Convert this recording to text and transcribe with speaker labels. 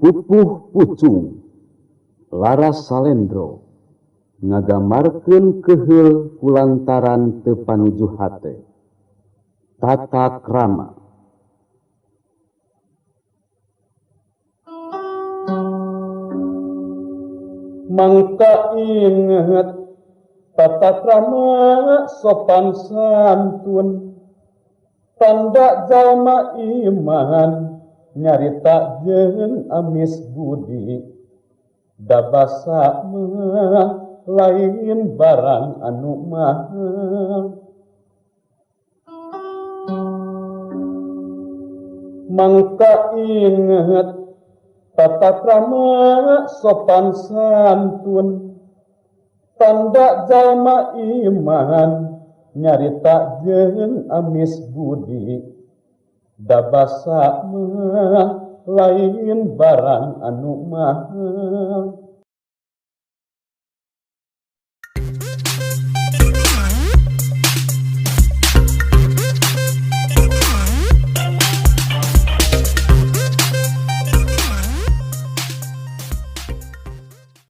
Speaker 1: Pupuh Pucung Laras Salendro ngagambarkeun keheul kulantaran teu panuju hate. Tata krama. Mangka inget tata krama sopan santun tanda jalma iman nyarita jeung amis budi da basa mah lain barang anu mahal. Mangka inget tata krama sopan santun tanda jalma iman nyarita jeung amis budi da basa mah lain barang anu mahal.